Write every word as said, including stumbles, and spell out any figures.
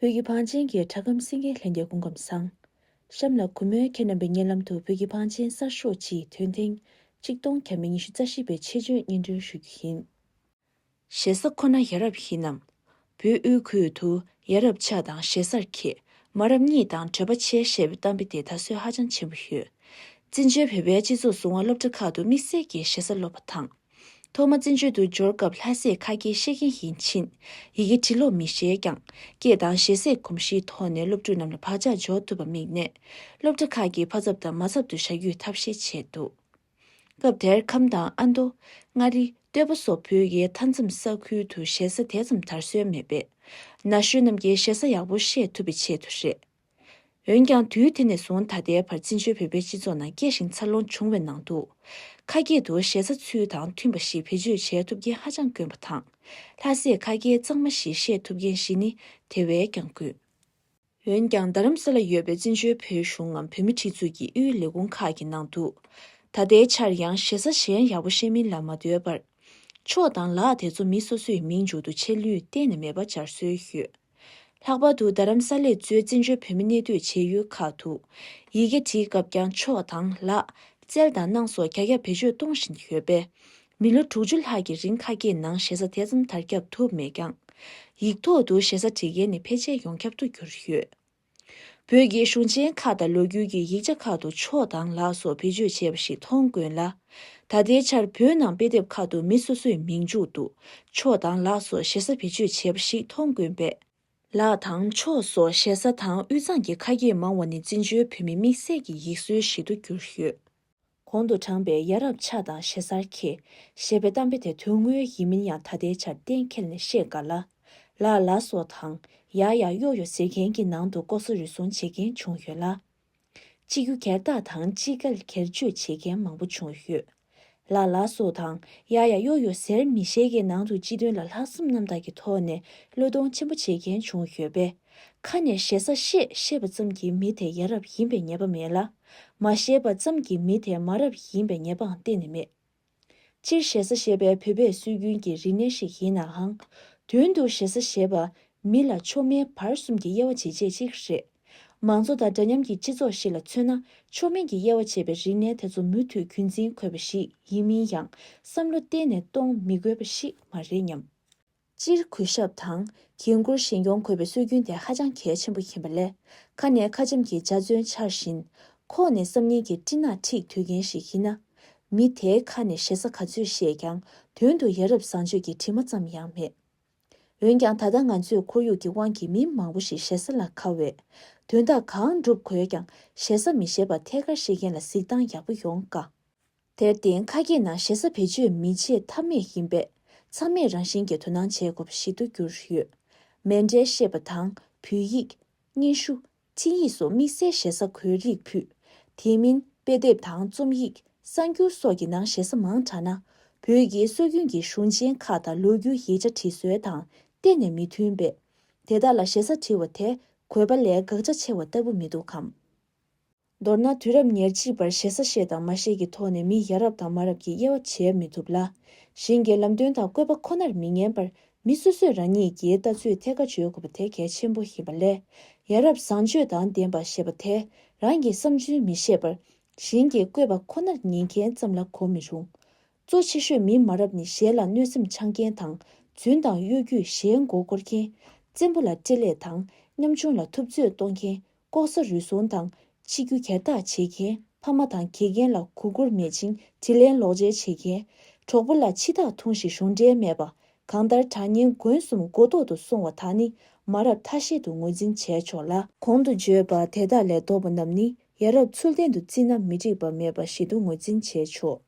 བོད་ཀྱི་བང་ཆེན་གྱི་སྒྲ་སྒམ་གསན་མཁན་ལྷན་རྒྱས་སྐུ་ཁམས་བཟང་། གཤམ་ལ་གུས་མོས་ཁྱེད་རྣམ་པའི་སྙན་ལམ་དུ་བོད་ཀྱི་བང་ཆེན་གསར་ཤོག་ཅིག་དོན་ཐེངས་གཅིག་སྟོང་བརྒྱ་མེད་ཉི་ཤུ་རྩ་བཞི་པའི་ཆེད་བརྗོད་སྙན་སྒྲོན་ཞུ་རྒྱུ་ཡིན། ཞེ་ས་ཁོ་ན་ཡ་རབས་ཡིན་ནམ། བོད་དབུས་ཁུལ་དུ་ཡ་རབས་ཆགས་དང་ཞེ་སར་ཁེ། མ་རབས་གཉིས་དང་འབྲེལ་བ་ཆེ་ཞེས་པའི་གཏམ་དཔེ་དེ་ད་གཟོད་ཧ་ཅང་ཆེན་པོ་ཡོད། བཙན་བྱོལ་བོད་པའི་སྤྱི་ཚོགས་བཟུང་བ་སློབ་གྲྭ་ཁག་ཏུ་དམིགས་བསལ་གྱི་ཞེ་ས་སློབ་པ་དང་། ཐོག་མ་བཙན་བྱོལ་དུ་འབྱོར་སྐབས་ལྷ་སའི་ཁ་སྐད་ཤེས་མཁན་ཡིན་ཕྱིན། ཡི་གེ་འབྲི་ཀློག་མི་ཤེས་ཀྱང་། སྐད་དང་ཞེ་སའི་གོམས་གཤིས་ཐོག་ནས་སློབ་ཕྲུག་རྣམས་ལ་བག་ཆགས་འཇོག་ཐུབ་པ་དམིགས་ནས། སློབ་གྲྭ་ཁག་གི་ཕ་ཚབ་དང་མ་ཚབ་ཏུ་བཞག་རྒྱུའི་ཐབས་ཤེས་བྱས་འདུག་སྐབས་དེར་ཁམས་དང་ཨ་མདོ། མངའ་རིས། སྟོད་པ་སོགས་བོད་ཀྱི་མཐའ་མཚམས་ས་ཁུལ་དུ་ཞེ་ས་དེ་ཙམ་དར་སྲོལ་མེད་པས། ན་གཞོན་རྣམས་ཀྱིས་ཞེ་ས་ཡག་པོ་ཤེས་ཐུབ་པའི་ཆེད་དུ་རེད། འོན་ཀྱང་དུས་དེ་ནས་བཟུང་ད་ལྟའི་བར་བཙན་བྱོལ་བོད་པའི་སྤྱི་ཚོགས་ནང་སྐྱེས་ཤིང་འཚར་ལོངས་བྱུང་བའི་ནང་དུ། ཁ་སྐད་དུ་ཞེ་ས་ཚུལ་དང་མཐུན་པ་ཞིག་བེད་སྤྱོད་བྱེད་ཐུབ་མཁན་ཧ་ཅང་དཀོན་པ་དང་། ལྷ་སའི་ཁ་སྐད་གཙང་མ་ཞིག་ཤེས་ཐུབ་མཁན་ཞིག་ནི་དེ་བས་ཀྱང་དཀོན། འོན་ཀྱང་རྡ་རམ་ས་ལ་ཡོད་པའི་བཙན་བྱོལ་བོད་གཞུང་ངམ་བོད་མིའི་སྒྲིག་འཛུགས་ཀྱི་དབུས་ལས་ཁུངས་ཁག་གི་ནང་དུ། ད་ལྟའི་ཆར་ཡང་ཞེ་ས་གཞན་ཡག་པོ་ཤེས་མིན་ལ་མ་ལྟོས་པར། ཕྱོགས་དང་ལག་དེ་ཚོ་མི་སོ་སོའི་མིང་མཇུག་ཏུ་ཆད་ལུགས་གཏན་ནས་མེད་པ་སྦྱར་སྲོལ་ཡོད། ལྷག་པར་དུ་རྡ་རམ་ས་ལས་གཙོས་བཙན་བྱོལ་བོད་མི་གནས་སྡོད་བྱེད་ཡུལ་ཁག་ཏུ། ཡི་གེ་བྲིས་སྐབས་ཀྱང་ཕྱོགས་དང་ལག་རྩལ་དང་སྣང་སོགས་རྒྱ་སྐྱེད་བེད་སྤྱོད་གཏོང་བཞིན་ཡོད་པས། མི་ལོ་དྲུག་ཅུ་ལྷག་གི་རིང་ཁ་སྐད་ནང་ཞེ་ས་དེ་ཙམ་དར་ཁྱབ་ཐུབ་མེད་ཀྱང་། ཡིག་ཐོག་ཏུ་ཞེ་ས་བྲིས་མཁན་ནི་ཕལ་ཆེར་ཡོངས་ཁྱབ་ཏུ་གྱུར་ཡོད། བོད་ཀྱི་གཞུང་ཆེན་ཁག་དང་ལོ་རྒྱུས་ཀྱི་ཡིག་ཆ་ཁག་ཏུ་ཕྱོགས་དང་ལག་སོགས་བེད་སྤྱོད་བྱས་པ་ཞིག་མཐོང་དཀོན་ལ། ད་ལྟའི་ཆར་བོད་ནང་དཔེ་དེབ་ཁག་ཏུ་མི་སོ་སོའི་མིང་མཇུག་ཏུ་ཕྱོགས་དང་ལག་སོགས་ཞེ་ས་བེད་སྤྱོད་བྱས་པ་ཞིག་མཐོང་དཀོན་པས། ལག་དང་ཕྱོགས་སོགས་ཞེ་ས་དང་དབུས་གཙང་གི་ཁ་སྐད་མང་བ་ནི་བཙན་བྱོལ་བོད་མིའི་དམིགས་བསལ་གྱི་ཡིག་སྲོལ་ཞིག་ཏུ་གྱུར་ཡོད། གོང་དུ་དྲངས་པའི་ཡ་རབས་ཆགས་དང་ཞེ་སར་ཁེ། ཞེས་པའི་གཏམ་དཔེ་དེ་དོན་དངོས་ཡིན་མིན་ཡང་ད་ལྟའི་ཆར་གཏན་འཁེལ་ནས་བཤད་དཀའ་ལ། ལ་ལ་སོགས་དང་། ཡ་ཡ་ཡོ་ཡོ་ཟེར་མཁན་གྱི་ནང་དུ་ལྐོག་ཟ་རུལ་སུངས་བྱེད་མཁན་བྱུང་ཡོད་ལ། སྤྱི་རྒྱུ་སྒེར་བདག་དང་སྤྱི་སྒེར་སྒེར་གཅོད་བྱེད་མཁན་མང་པོ་བྱུང་ཡོད། ལ་ལ་སོགས་དང་། ཡ་ཡ་ཡོ་ཡོ་ཟེར་མི་ཤེས་མཁན་ནང་དུ་སྤྱི་དོན་ལ་ལྷག་བསམ་རྣམ་དག་གི་ཐོག་ནས་བློས་གཏོང་ཆེན་པོ་བྱེད་མཁན་བྱུང་ཡོད་པས། ཁ་ནས་ཞེ་ས་བཤད་ཤེས་པ་ཙམ་གྱིས་མི་དེ་ཡ་རབས་ཡིན་པའི་ངེས་པ་མེད་ལ། མ་ཤེས་པ་ཙམ་གྱིས་མི་དེ་མ་རབས་ཡིན་པའི་ངེས་པའང་གཏན་ནས་མེད། སྤྱིར་ཞེ་ས་ཞེས་པའི་བོད་པའི་སྲོལ་རྒྱུན་གྱི་རིག་གནས་ཤིག་ཡིན་ནའང་། དོན་དུ་ཞེ་ས་ཞེས་པ་མི་ལ་མཆོག་དམན་བར་གསུམ་གྱི་དབྱེ་བ་འབྱེད་བྱེད་ཅིག་རེད། མང་གཙོ་དང་འདྲ་མཉམ་གྱི་སྤྱི་ཚོགས་ཤིག་ལ་མཚོན་ན། མཆོག་དམན་གྱི་དབྱེ་བ་འབྱེད་པའི་རིག་གནས་དེ་ཚོ་མུ་མཐུད་རྒྱུན་འཛིན་དགོས་པ་ཞིག་ཡིན་མིན་ཡང་བསམ་བློ་གཏན་ནས་གཏོང་མི་དགོས་པ་ཞིག་མ་རེད་སྙམ། སྤྱིར་གུས་ཞབས་དང་། འགན་འཁུར་བཞེས་སྐྱོང་དགོས་པའི་སྲོལ་རྒྱུན་དེ་ཧ་ཅང་གལ་ཆེན་པོ་ཡིན་པ་ལས། ཁ་ནས་ཁ་འཆམ་གྱི་འཇའ་ཚོན་འཆར་བཞིན། ཁོག་ནས་བསམ་ངན་གྱི་སྤྲིན་ནག་འཁྲིགས་སྡོད་མཁན་ཞིག་ཡིན་ན། མི་དེའི་ཁ་ནས་ཞེ་ས་ག་ཚོད་བཤད་ཀྱང་། དོན་དུ་ཡ་རབས་བཟང་སྤྱོད་ཀྱི་དྲི་མ་ཙམ་ཡང་མེད། འོན་ཀྱང་ད་ལྟ་ང་ཚོས་ཁོར་ཡུག་གི་དབང་གིས་མི་མང་པོ་ཞིག་ཞེ་ས་ལ་དགའ་བས། དོན་དག་གང་སྒྲུབ་དགོས་ཀྱང་ཞེ་ས་མི་བྱེད་པར་ཐད་ཀར་བཤད་མཁན་ལ་གཟིགས་སྟངས་ཡག་པོ་ཡོང་དཀའ། དེར་བརྟེན་ཁ་སྐད་ནང་ཞེ་ས་བེད་སྤྱོད་མི་བྱེད་ཐབས་མེད་ཡིན་པས། མཚམས་མེད་རང་བཞིན་གྱིས་དོ་སྣང་བྱེད་དགོས་པ་ཞིག་ཏུ་གྱུར་ཡོད། མཎྜལ་བཤད་པ་དང་བོད་ཡིག་སྙན་ཞུ། འཕྲིན་ཡིག་སོགས་དམིགས་བསལ་ཞེ་ས་དགོས་རིགས་ཕུད། དེ་མིན་དཔེ་དེབ་དང་རྩོམ་ཡིག་གསར་འགྱུར་སོགས་ཀྱི་ནང་ཞེ་ས་མང་དྲགས་ན། བོད་ཀྱི་སྲོལ་རྒྱུན་གྱི་གཞུང་ཆེན་ཁག་དང་ལོ་རྒྱུས་ཡིག་ཆ་བྲིས་སྲོལ་དང་གཏན་ནས་མི་མཐུན་པས། དེ་དག་ལ་ཞེ་ས་བྲི་བ་དེ་དགོས་པ་ལས་དགག་བྱ་ཆེ་བ་ལྟ་བུ་མི་འདུག་གམ། མདོར་ན་དུས་རབས་ཉེར་གཅིག་པར་ཞེ་ས་ཤེས་དང་མ་ཤེས་ཀྱི་ཐོག་ནས་མི་ཡ་རབས་དང་མ་རབས་ཀྱི་དབྱེ་བ་འབྱེད་མི་ཐུབ་ལ། གཞན་གྱི་ལམ་སྟོན་དང་བཀོད་པ་ཁོ་ནར་མི་ཉན་པར་མི་སོ་སོས་རང་ཉིད་ཀྱི་ལྟ་ཚུལ་ཐད་ཀར་བརྗོད་དགོས་པ་དེ་གལ་ཆེན་པོ་ཡིན་པ་ལས། ཡ་རབས་བཟང་སྤྱོད་དང་ལྡན་པ་ཞེས་པ་དེ་རང་གི་བསམ་ཚུལ་མི་བཤད་པར་གཞན་གྱི་བཀོད་པ་ཁོ་ནར་ཉན་མཁན་ཙམ་ལ་གོ་མི་རུང་། གཙོ་ཆེ་ཤོས་མི་མ་རབས་ནི་གཞན་ལ་གནོད་སེམས་འཆང་མཁན་དང་རྫུན་དང་གཡོ་སྒྱུས་གཞན་མགོ་སྐོར་མཁན། བཙན་པོ་ལ་སྤྲེལ་ལད་དང་ཉམ་ཆུང་ལ་ཐུབ་ཚོད་གཏོང་མཁན། ལྐོག་ཟ་རུལ་སུངས་དང་། སྤྱི་རྒྱུ་སྒེར་བདག་བྱེད་མཁན། ཕ་མ་དང་དགེ་རྒན་ལ་མགོ་སྐོར་མེད་ཅིང་དྲིན་ལན་ལོག་འཇལ་བྱེད་མཁན། གྲོགས་པོ་ལ་ཕྱི་ཐག་ཐུང་ཞིང་གཞུང་འབྲེལ་མེད་པ། གང་ལྟར་དྲ་བརྙན་མགོན་གསུམ་མགོ་ཐོག་ཏུ་སོང་བ་དག་ནི་མ་རབས་ཐ་ཤལ་དུ་ངོས་འཛིན་བྱས་ཆོག་ལ། གོང་དུ་བརྗོད་པ་དེ་དག་ལས་ལྡོག་པ་རྣམས་ནི་ཡ་རབས་ཚུལ་ལྡན་དུ་བརྩིས་ན་མི་འགྲིག་པ་མེད་པ་ཞིག་ཏུ་ངོས་འཛིན་བྱས་ཆོག།